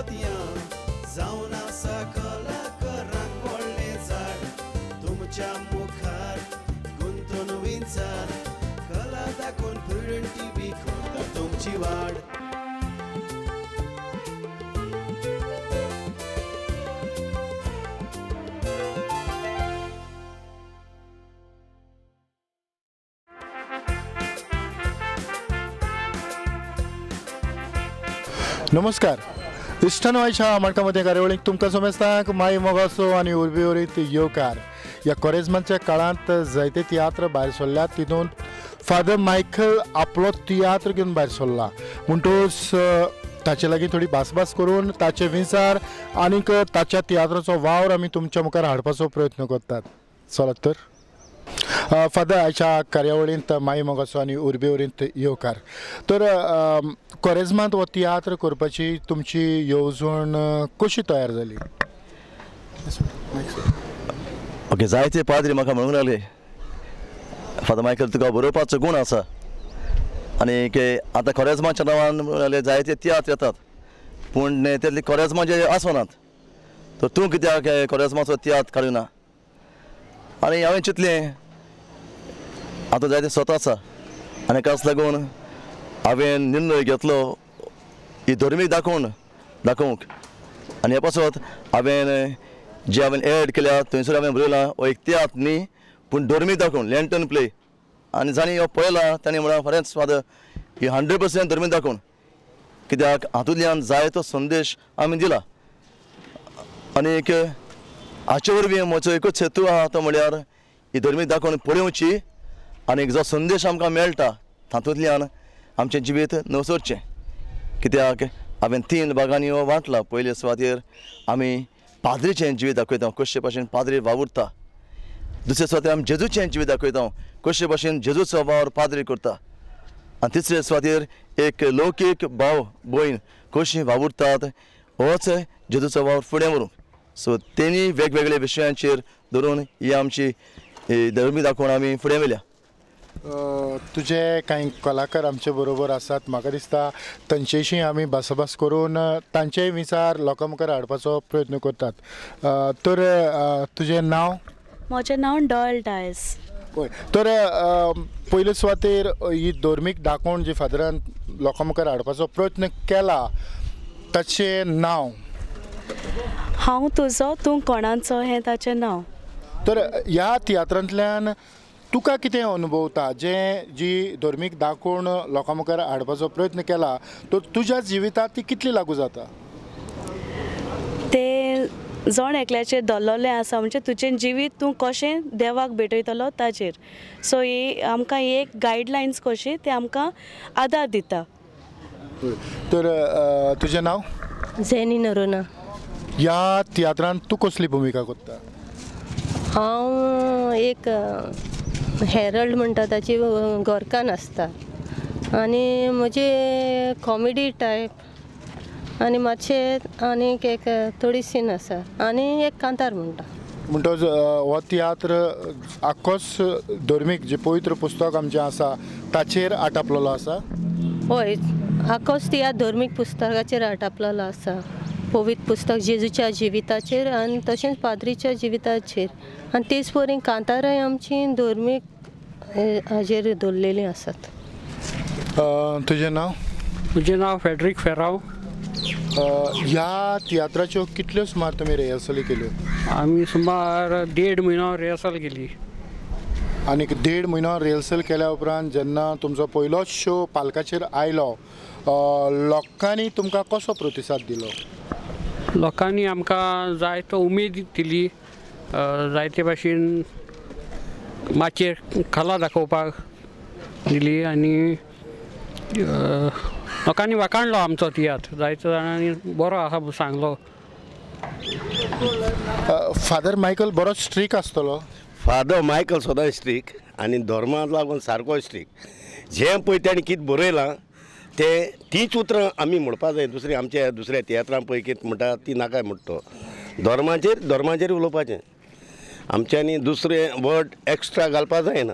मोतयां जावन आसा कलाकारांक व्हडलें झाड तुमच्या मुखार गुंतून विंचार कला दाखोवन प्रुडंट टीव्ही करता तुमची वाड. नमस्कार इश्टानो, आयच्या माणकां कार्यावळीक तुमकां समेस्तांक माई मोगाचो आनी उर्बे उरीत येवकार. ह्या कोरेज्माच्या काळांत जायते तियात्र भायर सरल्यात, तितून फादर मायकल आपलो तियात्र घेवन भायर सरला. म्हणटकूच ताचे लागीं थोडी भासभास करून ताचे विचार आनीक ताच्या तियात्राचो वावर आमी तुमच्या मुखार हाडपाचो प्रयत्न करतात. चलात तर फादर, आयच्या कार्यावळींत माई मोगाचो आनी उर्बे उरीत येवकार. तर कोरेज्मांत हो तियात्र करपाची तुमची येवजण कशी तयार जाली? ओके, जायते पाद्री म्हाका म्हणूंक लागले, फादर मायकल तुका बरोवपाचो गूण आसा आनी आतां कोरेज्माच्या नांवान म्हणले जायते तियात्र येतात, पूण तेतले कोरेज्मा जे आसनात, तर तूं कित्याक कोरेज्माचो तियात्र काडुना? आनी हांवें चिंतलें आतां जायते स्वता आसा आनी एकाच लागून हांवें निर्णय घेतलो ही धर्मीक दाखोवन दाखोवंक. आनी हे पासत हांवें जे हांवें एड केल्या थंयसर हांवें बरयलां हो एक तियात्र न्ही पूण धर्मीक दाखोवन लँटर्न प्ले. आनी जांणी हो पळयला तांणी म्हळां खरेंच फादर ही 100% धर्मीक दाखोवन, कित्याक हातूंतल्यान जायतो संदेश आमी दिला. आनी एक हाचे वरवीं म्हजो एकूच हेतू आहा तो म्हळ्यार ही धर्मीक दाखोवन पळोवची आनी जो संदेश आमकां मेळटा तातूंतल्यान आमचें जिवीत नवसरचें. कित्याक हांवें 3 भागांनी हो वांटला. पयले सुवातेर आमी पाद्रीचें जिवीत दाखयता, कशे भाशेन पाद्री वावुरता. दुसरे सुवातेर आमी जेजूचें जिवीत दाखयता, कशे भाशेन जेजूचो वावर पाद्री करता. आनी तिसरे सुवातेर एक लौकीक भाव भयण कशी वावुरतात होच जेजूचो वावर फुडें व्हरूंक. सो तेणी वेगवेगळे विशयांचेर धरून ही आमची धर्मी दाखोवन आमी फुडें व्हेल्या. तुजे कांय कलाकार आमचे बरोबर आसात, म्हाका दिसता तांचेशी आमी भासाभास करून तांचेय विचार लोकां मुखार हाडपाचो प्रयत्न करतात. तर तुजें नांव? म्हजें नांव डॉयल डायस. हय, तर पयले सुवातेर ही धर्मीक दाखोवण जी फादरान लोकां मुखार हाडपाचो प्रयत्न केला ताचें नांव? हांव तुजो तूं कोणाचो हें ताचें नांव. तर ह्या तियात्रांतल्यान तुका कितें अनुभवता, जे जी धर्मीक दाखोवन लोकां मुखार हाडपाचो प्रयत्न केला तर तुज्या जिवितांत ती कितली लागू जाता? ते जण एकल्याचेर दवरलेलें आसा, म्हणजे तुजें जिवीत तूं कशें देवाक भेटयतलो ताचेर. सो ही आमकां एक गायडलायन्स कशी ते आमकां आदार दिता. तर तुजें नांव? झेनी नरोना. ह्या तियात्रांत तूं कसली भुमिका करता? हांव एक हेरल्ड म्हणटा ताची गोरकान आसता आनी म्हजे कॉमेडी टायप आनी मातशें आनीक एक थोडी सीन आसा आनी एक कांतार म्हणटा. म्हणटकच हो तियात्र आख्खोच धर्मीक जे पवित्र पुस्तक आमचें आसा ताचेर आटापलेलो आसा? हय, आख्खोच तियात्र धर्मीक पुस्तकाचेर आटापलेलो आसा. पवित्र पुस्तक जेजूच्या जिविताचेर आनी तशेंच पाद्रीच्या जिविताचेर आनी तेच परी कांतारांय आमची धर्मीक हाजेर दवरलेलीं आसात. तुजें नांव? म्हजें नांव फेड्रीक फेराव. ह्या तियात्राच्यो कितल्यो सुमार तुमी रिहर्सली केल्यो? आमी सुमार 1.5 म्हयनो रिहर्सल केली. आनी 1.5 म्हयनो रिहर्सल केल्या उपरांत जेन्ना तुमचो पयलोच शो पालकाचेर आयलो, लोकांनी तुमकां कसो प्रतिसाद दिलो? लोकांनी आमकां जायतो उमेद दिली, जायते भाशेन माचयेर कला दाखोवपाक दिली आनी लोकांनी वाखाणलो आमचो तियात्र. जायते जाणांनी बरो आसा सांगलो. फादर मायकल बरो स्ट्रीक आसतलो? फादर मायकल सदां स्ट्रीक आनी धर्माक लागून सारको स्ट्रीक. जें पळय ताणें कितें बरयलां तें तींच उतरां आमी म्हणपा जाय. दुसरीं आमच्या दुसऱ्या तियात्रां पळय कितें म्हणटा ती नाका म्हणटा तो. धर्माचेर धर्माचेर उलोवपाचें आमच्यांनी दुसरें वर्ड एक्स्ट्रा घालपा जायना.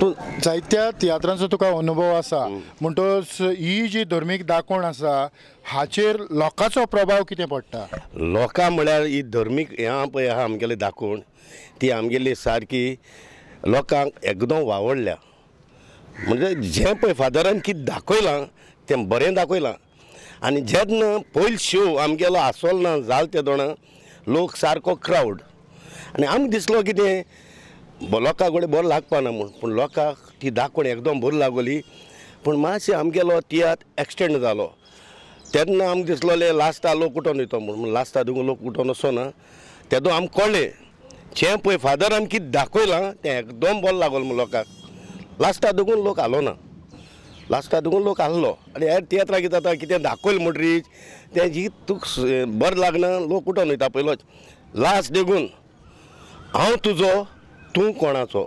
तूं जायत्या तियात्रांचो तुका अनुभव आसा, म्हणटकच ही जी धर्मीक दाखोवण आसा हाचेर लोकांचो प्रभाव कितें पडटा? लोकां म्हळ्यार ही धर्मीक हें पळय आहा आमगेली दाखोवण ती आमगेली सारकी लोकांक एकदम वावडल्या. म्हणजे जें पळय फादरान कितें दाखयलां तें बरें दाखयलां. आनी जेन्ना पयलो शो आमगेलो आसलो ना जाल ते दोणा लोक सारको क्रावड आनी आमकां दिसलो कितें लोकां कडेन बरो लागपा ना म्हूण, पूण लोकांक ती दाखोवण एकदम बरी लागली. पूण मातशें आमगेलो तियात्र एक्सटेंड जालो तेन्ना आमकां दिसलोलें लास्टा लोक उठोन वयतो म्हूण, लास्टा देखून लोक उठोन वचना. तेदो आमकां कळ्ळें जें पळय फादरान कितें दाखयलां तें एकदम बरो लागलो म्हूण लोकांक. लास्टा देखून लोक आलो ना, लास्टा देखून लोक आहलो. आनी हेर तियात्रां कितें जाता कितें दाखयलें म्हणटरीच तें जी तुका बरें लागना लोक उठोन वयता पयलोच. लास्ट देखून हांव तुजो तूं कोणाचो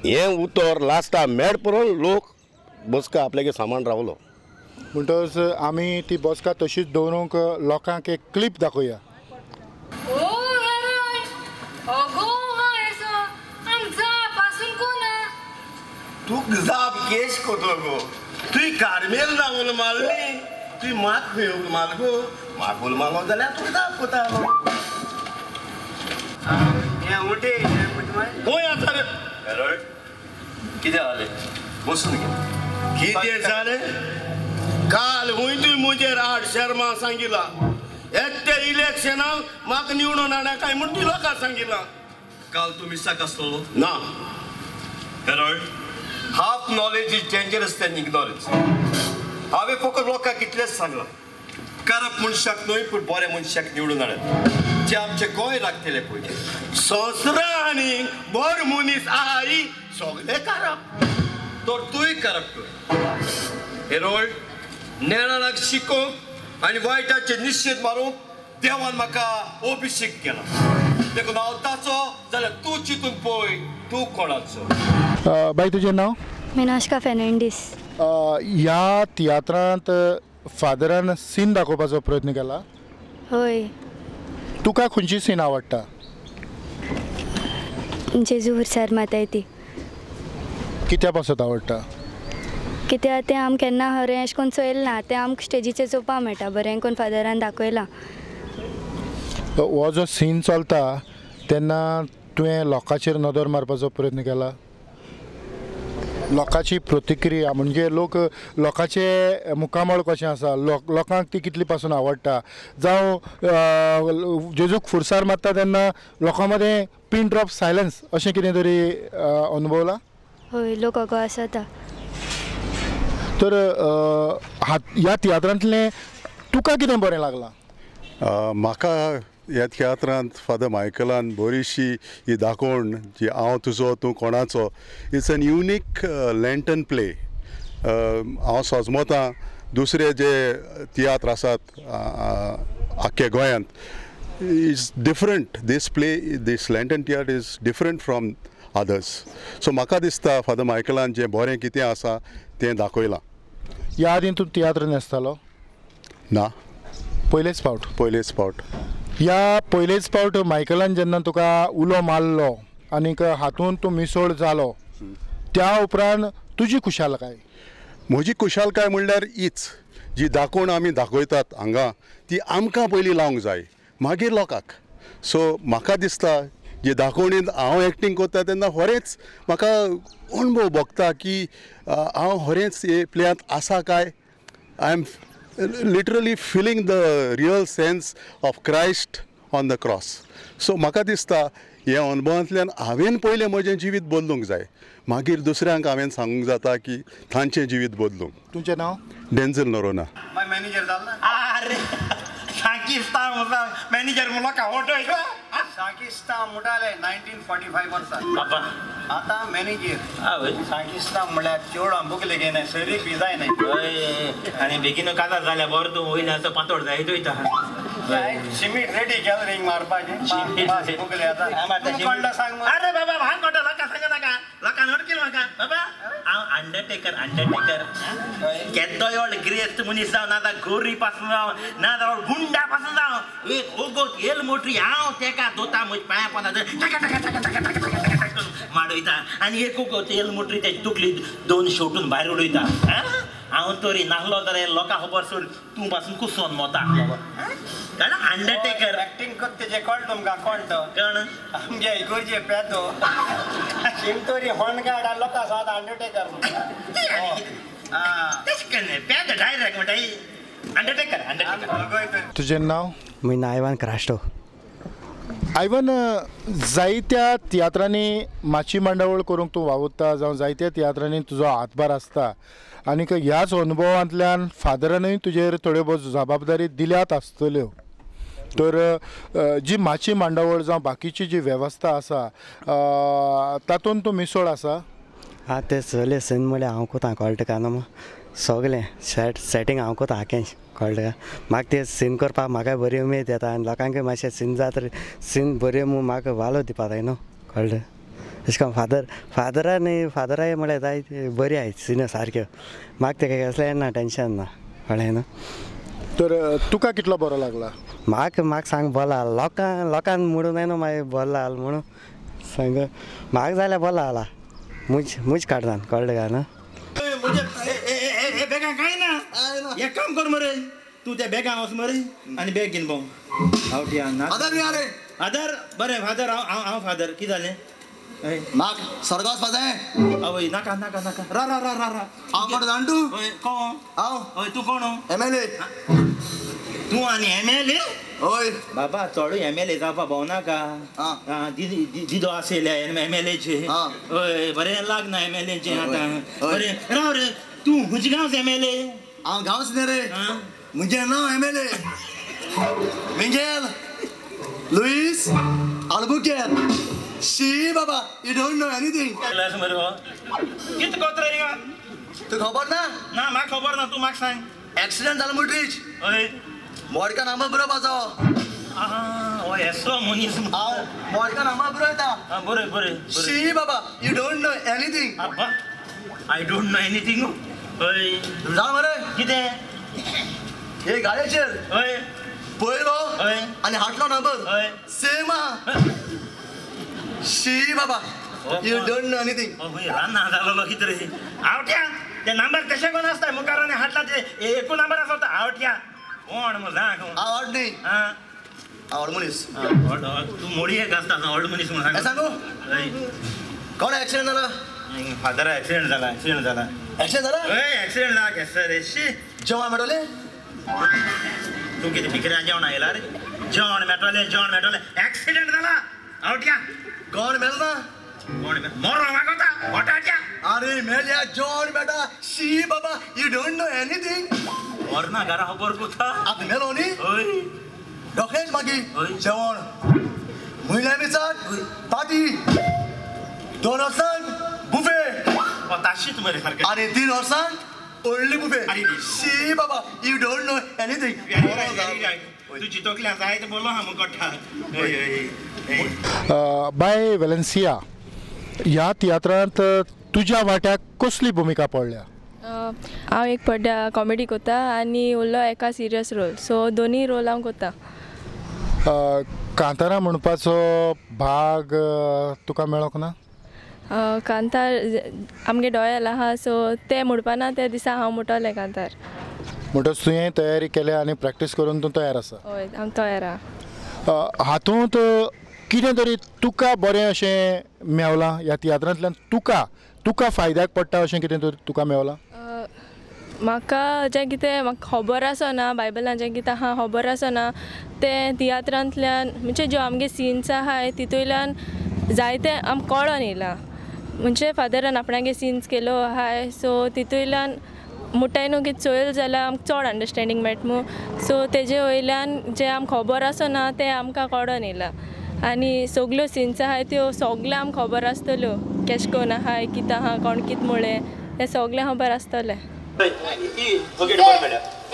हें उतर लास्टा मेळ परोन लोक बसका आपल्यागे सामान रावलो. म्हणटकच आमी ती बसका तशीच दवरूंक लोकांक एक क्लिप दाखोवया. तूं जाप केश कोतो गो, तुवें कार्मेल नांव मारली, तुवें मात खंय माल गो, मागोल मालो जाल्यार तुका जाप कोता. खंय आसा रे हेरोल्ड? कितें जालें? बसून घे. कितें जालें? काल खंय तुवें म्हजेर आड शर्मा सांगिला, एकटे इलेक्शनाक म्हाका निवडून हाडा काय म्हूण तुवें लोकांक सांगिलां. काल तूं मिसाक आसतलो ना? Harold, half knowledge is dangerous than ignorance. हांवें फकत लोकांक इतलेंच सांगलां, करप मनशाक न्हय पूण बऱ्या मनशाक निवडून हाडत जे आमचें गोंय लागतलें पळय. सोसरा आनी बर मनीस आहाय सगळे करप, तर तूंय करप. हेरोल्ड, नेणाक शिकोवंक आनी वायटाचे निशेध मारूंक देवान म्हाका अभिशेक केला, देखून हांव ताचो जाल्यार तूं चिंतून पळय तूं कोणाचो. बाई तुजें नांव? मिनाश्का फेर्नांडीस. ह्या तियात्रांत फादरान सीन दाखोवपाचो प्रयत्न केला? हय. तुका खंयची सीन आवडटा? जेजू खुर्सार माताय ती. कित्या पासत आवडटा? कित्याक तें आमकां केन्ना खरें अशें करून चोयलें ना, तें आमकां स्टेजीचेर चोवपाक मेळटा, बरें करून फादरान दाखयलां. हो जो सीन चलता तेन्ना तुवें लोकांचेर नदर मारपाचो प्रयत्न केला? लोकांची प्रतिक्रिया म्हणजे लोक लोकांचें मुखामळ कशें आसा, लोकांक ती कितली पासून आवडटा, जावं जेजूक फुरसार मारता तेन्ना लोकां मदें पिन ड्रॉप सायलन्स अशें कितें तरी अनुभवलां? हय, लोक अगो आसता. तर ह्या तियात्रांतलें तुका कितें बरें लागलां? म्हाका ह्या तियात्रांत फादर मायकलान बरीशी ही दाखोवण जी हांव तुजो तूं कोणाचो, it's an unique lantern play. हांव सोजमतां दुसरे जे तियात्र आसात आख्खे गोंयांत is different. This play, this lantern tiatr is different from others. So म्हाका दिसता फादर मायकलान जें बरें कितें आसा तें दाखयलां. ह्या आदीं तूं तियात्र न्हेसतालो? ना, पयलेच फावट. पयलेच फावट. ह्या पयलेच फावट मायकलान जेन्ना तुका उलो मारलो आनीक हातूंत तूं मिसळ जालो, त्या उपरांत तुजी खुशालकाय? म्हजी खुशालकाय म्हणल्यार हीच जी दाखोवण आमी दाखयतात हांगा ती आमकां पयलीं लावंक जाय, मागीर लोकांक. सो म्हाका दिसता जे दाखोवणेंत हांव एक्टींग करता तेन्ना खरेंच म्हाका अणभव भोगता की हांव खरेंच हे प्लेयांत आसा काय. I am literally feeling the real sense of Christ on the cross. So म्हाका दिसता हे अणभवांतल्यान हांवें पयलें म्हजें जिवीत बदलूंक जाय, मागीर दुसऱ्यांक हांवें सांगूंक जाता की तांचें जिवीत बदलूंक. तुमचें नांव? डेन्झल नोरोना. मॅनेजर जाल ना? अरे सांकिस्तान मॅनेजर म्हणलो का ऑटो सांकिस्तान म्हणटाले 1945 वर्सा. आतां मॅनेजर सांकिस्तान म्हणल्यार चेवडां बुकले घेयना, सैरीक बी जायना. आनी बेगीन काजार जाल्यार बरो तूं वयल्यान पातोड जायत वयता. सिमीट रेडी केला रिंग मारपाचें बुकले आतां. कोणलो सांग? अरे बाबा भान कोणलो लोकां सांग नाका, लोकांक अडकील म्हाका. बाबा हांव अंडरटेकर, अंडरटेकर केदो व्हड गिरेस्त मनीस जावं, ना जाल्यार गोरी पासून जावं, ना जाल्यार गुंडा पासून जावं, एक ओगोत येल मोटरी हांव तेका दोता म्हज्या पांया पोंदा टका टका टका टका टका टका टका करून मार. वाडयता आनी एक तेल मोटरी तेजी तकली दोन शेवटून भायर उडयता. हांव तरी नासलो जाल्यार लोकां खबर सोड तूं पासून कुसोन मोता कारण अंडरटेकर एक्टिंग करता तेजें कळटा तुमकां कोण तो कोण आमगे इगोर्जे पेदो शिमतोरी होंडगाड लोकां सात अंडरटेकर. तशें केन्ना पेदो डायरेक्ट म्हणटा अंडरटेकर अंडरटेकर. तुजें नांव? म्हजें नांव आयवान क्रास्टो. आयवन, जायत्या तियात्रांनी माची मांडावळ करूंक तूं वावुरता जावं जायत्या तियात्रांनी तुजो हातभार आसता आनीक ह्याच अनुभवांतल्यान फादरानूय तुजेर थोड्यो भोव जबाबदारी दिल्यात आसतल्यो. तर जी माची मांडावळ जावं बाकीची जी वेवस्था आसा तातूंत तूं मिसळ आसा? आं तें सगळें सीन म्हळ्यार हांव कोता कळटा काय न्हू सगळें सेटींग हांव कोता आखें कळटा काय म्हाका तें सीन करपाक म्हाका बरी उमेद येता आनी लोकांकय मातशें सीन जाता सीन बऱ्यो म्हूण म्हाका वालो दिवपा जाय न्हू कळटा. अशें करून फादरा न्ही फादराय म्हळ्यार जाय बरी आहाय सीन सारक्यो म्हाका तें कसलें ना टेंशन ना कळ्ळें न्हू. तर तुका कितलो बरो लागला? म्हाका म्हाका सांग बरो आहा लोकां लोकांक म्हणून न्हू मागीर बरो लागलो म्हणून सांग म्हाका जाल्यार बरो लागला मुज मुज काडटान कळ्ळें काय न्हू. बेगां कांय ना एक काम कर मरे तूं त्या बेगां वच मरे आनी बॅग घेवन भोंव. आदर फादर बरें फादर हांव हांव फादर कितें जालें? म्हाका स्वर्गा वचपा जाय. आवय नाका नाका नाका रा रा रा रा रा हांव कोण जाण तूं? हय कोण हांव? हय तूं कोण? MLA. तूं आनी MLA? हय बाबा चडूय MLA जावपा भोंवनाका. दिदो आशिल्ले MLAचे. हय बरें लागना MLAचें आतां. बरें राव रे तूं खंयच्या गांवचो MLA? हांव गांवच न्ही रे म्हजें नांव MLA Mingel Luis Albuquerque. शी बाबा you don't know anything. कितें कोत रे हिंगा? तुका खबर ना? ना म्हाका खबर ना तूं म्हाका सांग. एक्सिडंट जालो म्हणटरीच हय मोडका नामा बरोवपाचो. हय येसो मनीस हांव मोडका नामा बरयता. बरें बरें. शी बाबा you don't know anything. आब्बा I don't know anything. हय जाण मरे कितें? हे गाडयेचेर हय पयलो हय आनी हाटलो नंबर हय सेम आहा. शी बाबा you don't know anything. रान्ना जालोलो कितें रे आवट्या ते नंबर तशें कोण आसता मुखार आनी हाटला ते एकू नंबर आसता आवट्या कोण म्हूण सांग. हांव व्हड न्ही हांव व्हड मनीस. तूं मोडयेक आसता व्हड मनीस म्हूण सांगू. कोण एक्सिडंट जाला? फादरा एक्सिडंट जाला. एक्सिडंट जाला? एक्सिडंट जाला? हय एक्सिडंट जाला केसर रे. शी जेवण मेळटलें? तूं कितें भिकऱ्यां जेवण आयला रे? जेवण मेळटलें जेवण मेळटलें एक्सिडंट जाला आवट्या. कोण मेल ना? कोण मोरो मागोता वटाट्या. अरे मेल्या जेवण बेटा. शी बाबा you don't know anything. मरना घरा खबर कोता आतां मेलो न्ही? हय रोखडेंच मागीर जेवण म्हयन्या मिसाक पार्टी 2 वर्सांक बुफे ताशीच मरे सारकें आनी 3 वर्सांक व्हडली बुफे. शी बाबा you don't know anything. तुजी तकली जायत बोलो हा मुकोटा. बाय वेलेन्सिया, ह्या तियात्रांत तुज्या वाट्याक कसली भुमिका पडल्या? हांव एक पड्ड्या कॉमेडी कोता आनी उरलो एका सिरियस रोल सो दोनूय रोल हांव कोता. कांतारा म्हणपाचो भाग तुका मेळोंक ना? कांतार आमगे डोयल आहा सो ते म्हणपाना त्या दिसा हांव म्हणटलें कांतार. म्हणटच तुवें तयारी केल्या आनी प्रॅक्टीस करून तूं तयार आसा? हय हांव तयार आहा. हातूंत कितें तरी तुका बरें अशें मेवलां ह्या तियात्रांतल्यान तुका तुका फायद्याक पडटा अशें कितें तरी तुका मेवलां? म्हाका जें कितें म्हाका खबर आसना बायबलान जें कितें आहा खबर आसना तें तियात्रांतल्यान म्हणजे ज्यो आमगे सिन्स आहाय तितूंतल्यान जायते आमकां कळोन येयलां. म्हणजे फादरान आपणागे सिन्स केलो आहाय सो तितूंतल्यान मुठाय न्हू की चोयल जाल्यार आमकां चड अंडरस्टँडींग मेळटा मू सो तेजे वयल्यान जें आमकां खबर आसना तें आमकां कळोन येयलां आनी सगल्यो सिन्स आहाय त्यो सगल्यो आमकां खबर आसतल्यो केशें कोन्न आहाय कितें आहा कोण कितें म्हळें तें सगळें खबर आसतलें.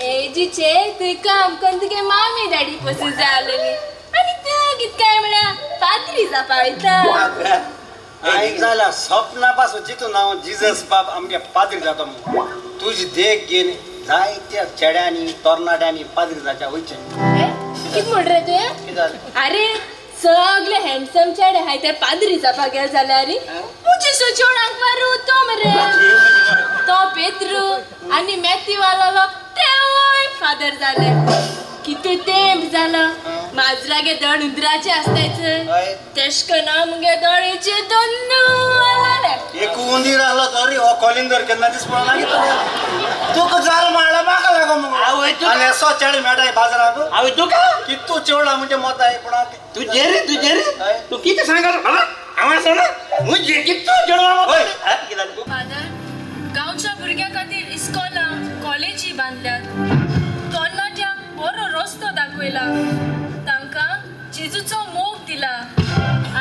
एजीचे तुवें काम करून तुगे मामी डॅडी पसून जाय आसलेली आनी तूं कितें काय म्हळ्यार पाद्री जावपा वयता. आयक जाल्यार सपना पासून चिंतून हांव जिजस बाब आमगे पाद्री जाता म्हूण तुजी देख घेवन जायत्या चेड्यांनी तरणाट्यांनी पाद्री जाच्या वयचें. कितें म्हण रे तुवें? कितें जालें? आरे सगळे हँडसम चेडे हाय ते पाद्री जावपाक गेले जाल्यार मुजे सो चेडवांक मारू तो मरे तो पेद्रू आनी मेथी वालोलो तेवूय फादर जाले. कितू तेंप जालो माजरागे दोन उंदराचे आसतायच तेश करून मुगे दोळेचे दोन आले. एक उंदीर आसलो तरी हो कॉलिंदर केन्ना दीस पळोवंक लागीं तुका जाल मारला म्हाका लागो मुगो. आनी असो चेडे मेळटाय बाजाराक. आवय तुका कितू चेडा म्हणजे मोताय पूण तुजे रे तुजे रे तूं कितें सांगत हांव आसा ना मुजे कितू चेडवां. फादर, गांवच्या भुरग्यां खातीर इस्कोलां कॉलेजी बांदल्यात, तरणाट्यांक बरो रस्तो दाखयला, तांकां जेजूचो मोग दिला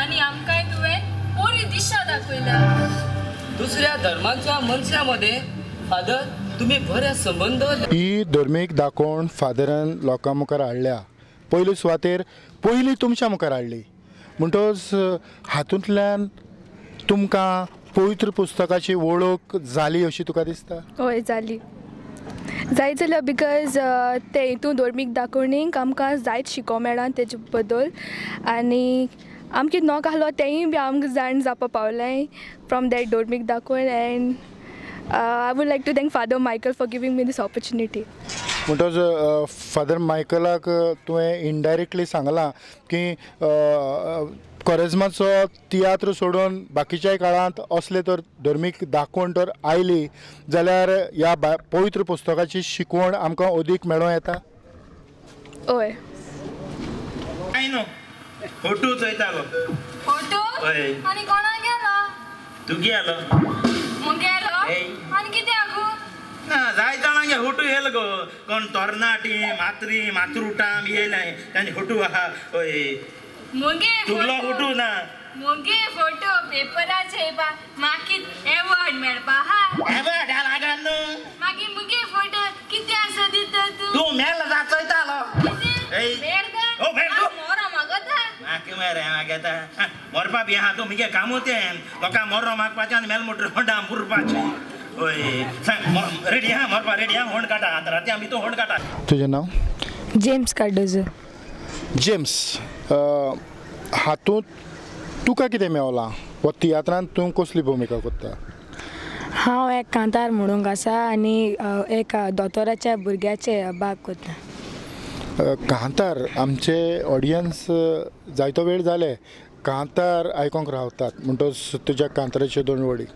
आनी आमकांय तुवें बरी दिशा दाखयला. दुसऱ्या धर्माच्या मनशां मदें फादर तुमी बरे संबंद. ही धर्मीक दाखोवन फादरान लोकां मुखार हाडल्या, पयले सुवातेर पयली तुमच्या मुखार हाडली. म्हणटकच हातूंतल्यान तुमकां पवित्र पुस्तकाची वळख जाली अशी तुका दिसता? हय जाली, जायत जाल्यार because ते हितून धर्मीक दाखोवणीक आमकां जायत शिकोवंक मेळ्ळां तेजे बद्दल आनी आमकां नोक आहलो तेंय बी आमकां जाण जावपा पावलें फ्रॉम that धर्मीक दाखोवण. And I would like to thank Father Michael for giving me this opportunity. म्हणटकच फादर मायकलाक तुवें इनडायरेक्टली सांगलां की कोरेज्माचो तियात्र सोडून बाकीच्याय काळांत असले तर धर्मीक दाखोवण तर आयली जाल्यार ह्या पवित्र पुस्तकाची शिकवण आमकां अदीक मेळों येता. हय. काय न्हू फोटो चोयतालो. फोटो आनी कोणा गेलो? तूं गेलो मुगेलो आनी कितें आगो? ना जाय जाणांगे फोटो येयलो गो, कोण तरणाटी मात्री मातृटां बी येयलाय तांचे फोटो आहा. हय मुगे तुगलो फोटो ना मुगे फोटो पेपराचे येवपा मागीर एवॉर्ड मेळपा हा. एवॉर्ड लागल न्हू मागीर मुगे फोटो कितें आसा दिता तूं? तूं मेल जाचयतालो. मेळ मोरो मागता म्हाका मरे मागता मरपा बी आहा तूं मुगे कामू तें लोकांक मोरो मागपाचें आनी मेल म्हणटा पुरपाचें. हय सांग रेडी आहा मरपा रेडी आहा होंड काडटा आतां राती आमी तूं होंड काडटा. तुजें नांव? James Cardozo. जेम्स, हातूंत तुका कितें मेवलां वा तियात्रांत तूं कसली भुमिका करता? हांव एक कांतार म्हणूंक आसा आनी एक दोतोराच्या भुरग्याचे भाग करता. कांतार आमचे ऑडियन्स जायतो वेळ जाले कांतार आयकोंक रावतात, म्हणटकच तुज्या कांताराच्यो दोन वळी.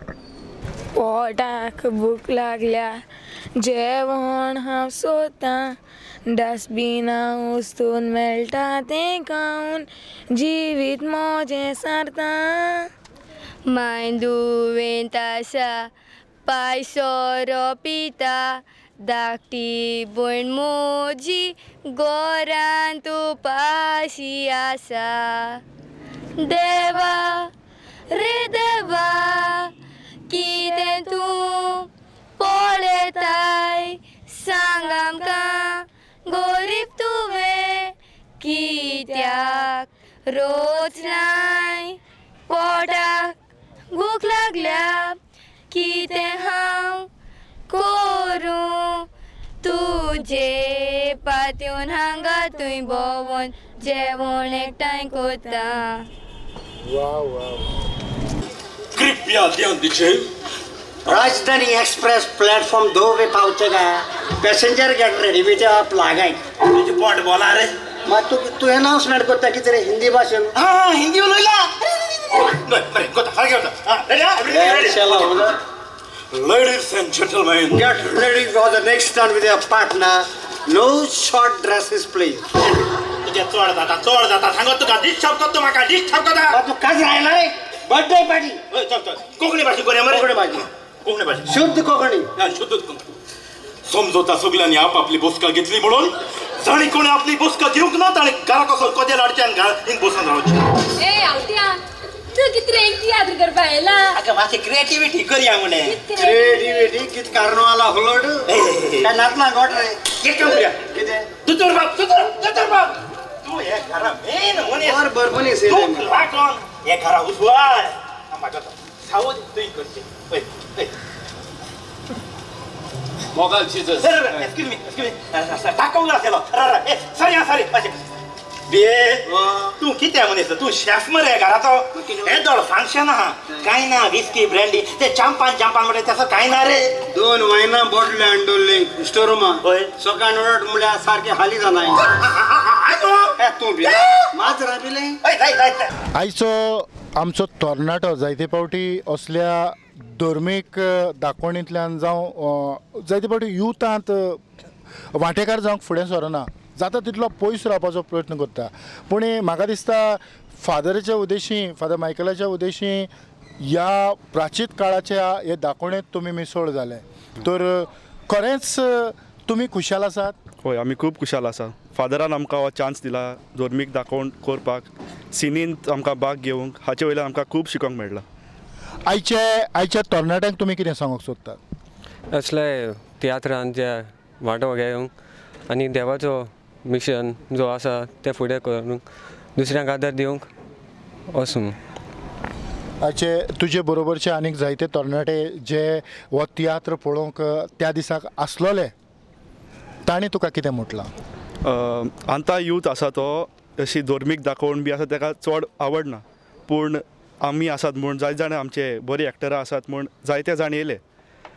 पोटाक भूक लागल्या जेवण हांव सोदतां, डस्टबिना उस्तून मेळटा तें खावन जिवीत म्हजें सारता. माय दुवेंत आसा पाय सोरो पिता, धाकटी भयण म्हजी घरांत उपाशी आसा. देवा रे देवा कितें तूं पळयताय सांग आमकां, गरीब तुवें कित्याक रोचलाय, पोटाक भूक लागल्या कितें हांव करूं, तुजे पात्योन हांगा थंय भोंवून जेवण एकठांय करता. वा वा. कृपया ध्यान दीजिए, राजधानी एक्सप्रेस प्लेटफॉर्म 2 पे पहुंचेगा। पैसेंजर गेट रेडी with आप लागाय। तुझे पोट बोला रे मग तू तू अनाउंसमेंट करता की तेरे हिंदी भाषण। हां हिंदी बोलला बरे गोता सारखे होता। हां ready ready. Ladies and gentlemen, get ready for the next turn with your partner. No short dresses please. तुझे चोड जाता सांगत तुका डिस्टर्ब करतो माका डिस्टर्ब करता। तू काज राहिला रे बर्थडे पार्टी। चल चल कोंकणी भाषा करूया मरे। कोंकणी भाषा कोंकणी भाषा शुद्ध कोंकणी। शुद्ध कोंकणी समजोता सगळ्यांनी आपापली बसका घेतली म्हणून जाणी कोणी आपली बसका घेवंक ना ताणें घरा कसो कदेल हाडचें आनी घरा हिंग बसून रावचें। ए आवट्या तूं कितरे एक तियात्र करपा येयला? अगं मातशें क्रिएटिविटी करया म्हणे। क्रिएटिविटी कित कार्नवाला हुलोड काय नातला गोट रे। एक काम करया कितें दुतोर बाब दुतोर दुतोर बाब तूं हे घरा मेन मनीस बर बर मनीस तूं लागोन हे घरा उसवाय म्हाका सावध तुवें करचें। पळय पळय मोगाल Jesus. Excuse me excuse me टाको उगडा केलो. सॉरी हा सॉरी मातशें बे तूं कितें मनीस तूं शेफ मरे घराचो येदोळ फंक्शन आहा कांय ना विस्की ब्रँडी ते चांपान चांपान म्हणटा तसो कांय ना रे 2 वयना बोटले हाडून स्टोर रुमा सकाळ ओरड म्हणल्यार सारकें हाली जालां तूं बी माजरां पिलें. आयचो आमचो तरणाटो जायते फावटी असल्या धर्मीक दाखवणींतल्यान जावं जायते फावटी युथांत वांटेकार जावंक फुडें सरना, जाता तितलो पयस रावपाचो प्रयत्न करता. पूण म्हाका दिसता फादराच्या उद्देशी, फादर मायकलाच्या उद्देशी ह्या प्राचीन काळाच्या हे दाखोवणेंत तुमी मिसळ जाले तर खरेंच तुमी खुशाल आसात? हय, आमी खूब खुशाल आसा. फादरान आमकां हो चान्स दिला धर्मीक दाखोवन करपाक, सिनींत आमकां भाग घेवंक, हाचे वयल्यान आमकां खूब शिकोंक मेळ्ळां. आयच्या तरणाट्यांक तुमी कितें सांगूंक सोदतात? असले तियात्रांत जे वांटो घेवंक आनी देवाचो मिशन जो आसा तें फुडें करूंक, दुसऱ्यांक आदार दिवंक वचूं. आयचे तुजे बरोबरचे आनीक जायते तरणाटे जे हो तियात्र पळोवंक त्या दिसाक आसलोले तांणी तुका कितें म्हटलां? आतां यूथ आसा तो अशी धर्मीक दाखोवण बी आसा ताका चड आवडना, पूण आमी आसात म्हूण जायते जाण आमचे बरी एक्टरां आसात म्हूण जायते जाण येयले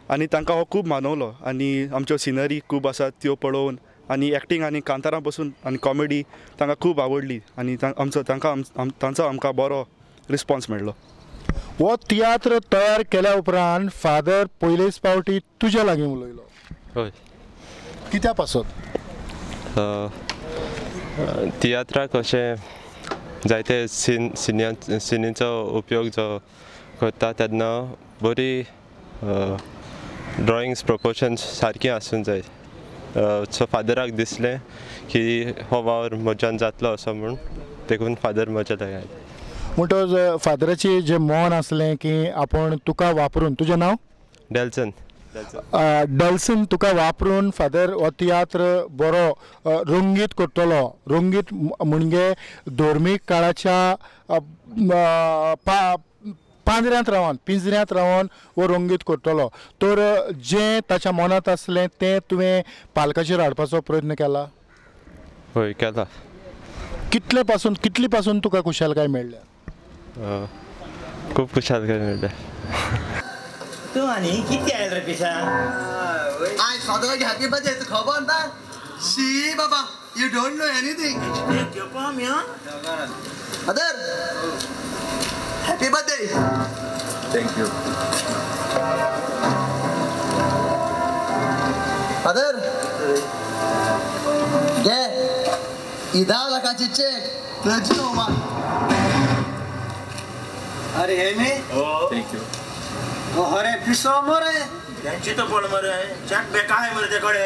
आनी तांकां हो खूब मानवलो आनी आमच्यो सिनरी खूब आसात त्यो पळोवन आनी एक्टींग आनी कांतारां पसून आनी कॉमेडी तांकां खूब आवडली आनी आमचो तांकां तांचो आमकां बरो रिस्पॉन्स मेळ्ळो. हो तियात्र तयार केल्या उपरांत फादर पयलेच फावटी तुज्या लागीं उलयलो? हय. कित्या पासत? तियात्राक अशें जायते सिनीचो उपयोग जो करता तेन्ना बरी ड्रॉइंग्स प्रोपोर्शन्स सारकी आसूंक जाय. सो फादराक दिसलें की हो वावर म्हज्यान जातलो असो म्हूण, देखून फादर म्हज्या लागीं आयले. म्हणटच फादराची जें मन आसलें की आपूण तुका वापरून, तुजें नांव? डेल्सन. डेल्सन तुका वापरून फादर हो तियात्र बरो रंगीत करतलो. रंगीत म्हणजे धर्मीक काळाच्या पांजऱ्यांत रावन, पिंजऱ्यांत रावन हो रंगीत करतलो. तर जें ताच्या मनांत आसलें तें तुवें पालकाचेर हाडपाचो प्रयत्न केला? हय, केला. कितले पासून, कितली पासून तुका खुशालकाय मेळ्ळ्या? खूब खुशालकाय मेळ्ळ्या. तूं आनी कितें आयल रे पिशा? आयज फादराक हॅपी बर्थडे तुका खबर ना? शी बाबा, you don't know anything. Father, happy birthday. Thank you. Father, घे ही 10 लाखाची चेक तुझी न्हू. अरे हे न्ही? Thank you. अरे पिसो मरे त्यांची तो पण मरे चेक बेकार आहे मरे तेकडे.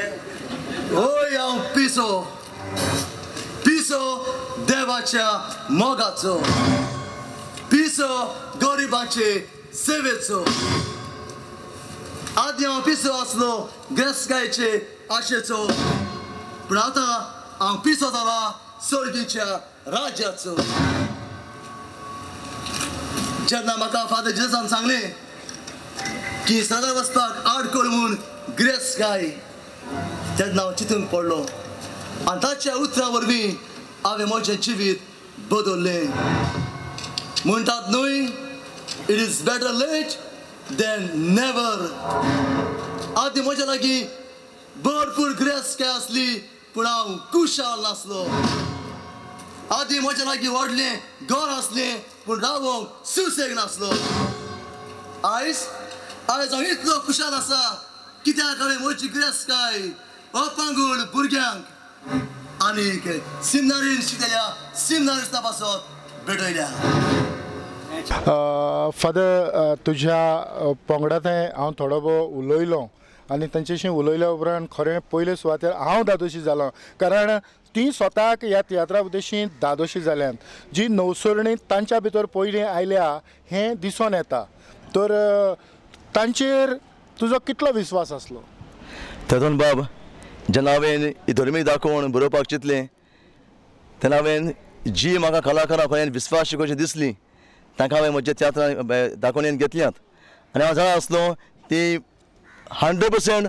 होय, हांव पिसो, पिसो देवाच्या मोगाचो, पिसो गरिबाचे सेवेचो. आदी हांव पिसो आसलो ग्रेसकायचे आशेचो, पूण आतां हांव पिसो जाला सर्गीच्या राज्याचो. जेन्ना म्हाका फादर जेसान सांगलें की सदां वचपाक आडखळ म्हूण ग्रेसकाय, तेन्ना हांव चिंतूंक पडलो आनी ताच्या उतरां वरवीं हांवें म्हजें जिवीत बदल्लें. म्हणटात न्हय, it is better late than never. आदी म्हज्या लागीं भरपूर ग्रेसकाय आसली, पूण हांव खुशाल नासलो. आदी म्हज्या लागीं व्हडलें घर आसलें, पूण रावोंक सुसेग नासलो. आयज आयज हांव इतलो खुशाल आसा कित्याक हांवें म्हजी ग्रेसकाय अपांगूळ भुरग्यांक आनीक सिमनारीन शिकलेल्या सिमनारिस्ता पासत भेटयल्या. फादर, तुज्या पंगडांत हांव थोडो भोव उलयलो आनी तांच्याशी उलयल्या उपरांत खरें पयले सुवातेर हांव धादोशी जालो, कारण ती स्वताक ह्या तियात्रा उद्देशी धादोशी जाल्यान. जी नवसरणी तांच्या भितर पयलीं आयल्या हें दिसून येता. तर तांचेर तुजो कितलो विस्वास आसलो? तेतून बाब, जेन्ना हांवें धर्मीक दाखोवन बरोवपाक चिंतलें तेन्ना हांवें जी म्हाका कलाकारां खंय विस्वास शिकोवची दिसली तांकां हांवें म्हज्या तियात्रां दाखोवणेन घेतल्यात आनी हांव जाणा आसलो ती 100%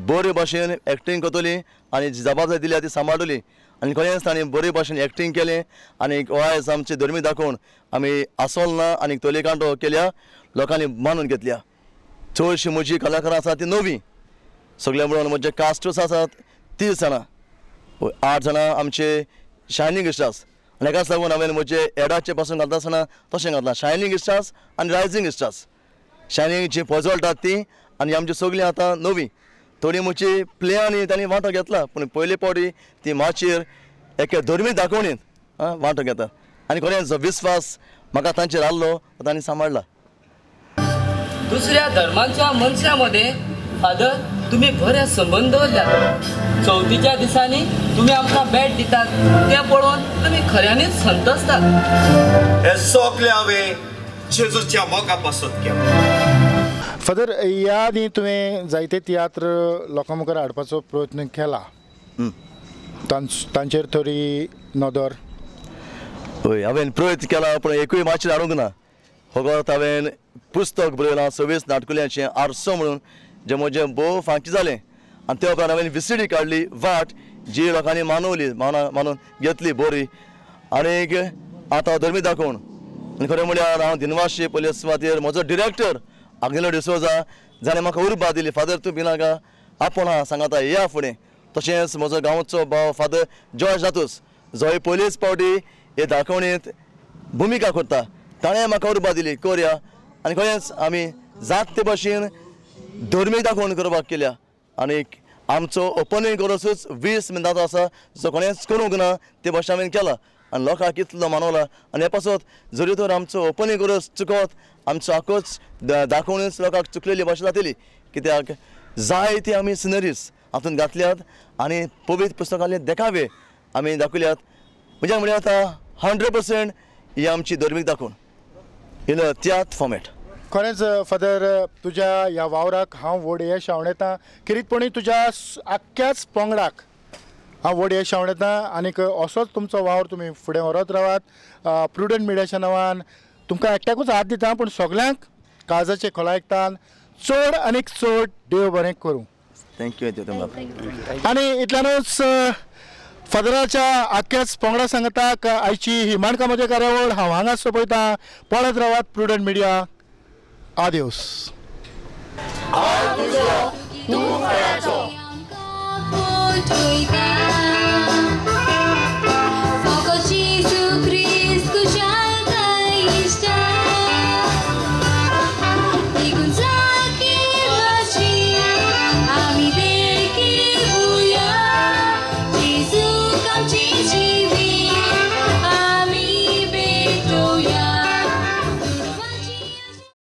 बरे भाशेन एक्टींग करतली आनी जी जबाबदारी दिल्या ती सांबाळटली. आनी खरेंच तांणी बरे भाशेन एक्टींग केलें आनी आयज आमचे धर्मी दाखोवन आमी आसोल ना आनी तोले कांटो केल्या लोकांनी मानून घेतल्या. चडशी म्हजी कलाकारां आसा ती नवी, सगळ्या म्हणून म्हजे कास्टूच आसात 30 जाणां, 8 जाणां आमचे शायनींग स्टार्स आनी हेकाच लागून हांवें म्हजे एडाचे पासून घालता आसतना तशें घातलां, शायनींग स्टार्स आनी रायजींग स्टार्स. शायनींग जी पोजवळटात ती आनी आमची सगळीं आतां नवी, थोडी म्हजी प्लेयांनी तांणी वांटो घेतला पूण पयले फावटी ती माचयेर एके धर्मीक दाखोवणींत वांटो घेतात आनी खरेंच जो विस्वास म्हाका तांचेर आहलो तो तांणी सांबाळ्ळा. दुसऱ्या धर्मांच्या मनशां मदें फादर तुमी बरे संबंद दवरल्यात. चवथीच्या दिसांनी तुमी आमकां भेट दितात तें पळोवन तुमी खऱ्यांनीच संतोसतात. हे सगळें हांवें जेजूच्या मोगा पासत केलां. फादर, ह्या आदीं तुवें जायते तियात्र लोकां मुखार हाडपाचो प्रयत्न केला, तांचेर थोडी नदर? हय, हांवें प्रयत्न केला पूण एकूय माचयेर हाडूंक ना. फकत हांवें पुस्तक बरयलां 26 नाटकुल्यांचें आरसो म्हणून, जें म्हजें भोव फांकी जालें आनी त्या उपरांत हांवें विसिडी काडली वाट जी लोकांनी मानवली, मानून घेतली बरी आनीक आतां धर्मी दाखोवन. आनी खरें म्हळ्यार हांव दिनवाशी पयले सुवातेर म्हजो डिरेक्टर आग्नेलो डिसोजा जाणें म्हाका उर्बा दिली, फादर तूं भिनाका आपूण आहा सांगाता येया फुडें. तशेंच म्हजो गांवचो भाव फादर जॉर्ज दातूस जो पयलेच फावटी हे दाखोवणेंत भुमिका करता, ताणें म्हाका उर्बा दिली करया आनी खरेंच आमी जात ते भाशेन धर्मीक दाखोवण करपाक केल्या आनी आमचो ओपनींग कोरसूच 20 मिनटांचो आसा जो कोणेंच करूंक ना ते भाशेन हांवें केला आनी लोकांक कितलो मानवला. आनी हे पासत जरी तर आमचो ओपनींग कोरस चुकत आमचो आकोच दाखोवणूच लोकांक चुकलेली भाशा जातली, कित्याक जाय ती आमी सिनरीज हातूंत घातल्यात आनी पवित्र पुस्तकांतले देखावे आमी दाखयल्यात. म्हणजे म्हळ्यार आतां 100% ही आमची धर्मीक दाखोवण इन अ तियात्र फॉर्मेट. खरेंच फादर, तुज्या ह्या वावराक हांव व्हड यश आंवडेता. खेरीतपणी तुज्या आख्ख्याच पंगडाक हांव व्हड यश आंवडेता आनीक असोच तुमचो वावर तुमी फुडें व्हरत रावात. प्रुडंट मिडियाच्या नांवान तुमकां एकट्याकूच हात दिता पूण सगल्यांक काळजाचे खोलायकतान चड आनीक चड देव बरें करूं. Thank you. आनी इतल्यानूच फादराच्या आख्ख्याच पंगडा सांगताक आयची ही माणकां कार्यावळ हांव हांगाच सोंपयतां. पळयत रावात प्रुडंट मिडिया. आदेवस. तूं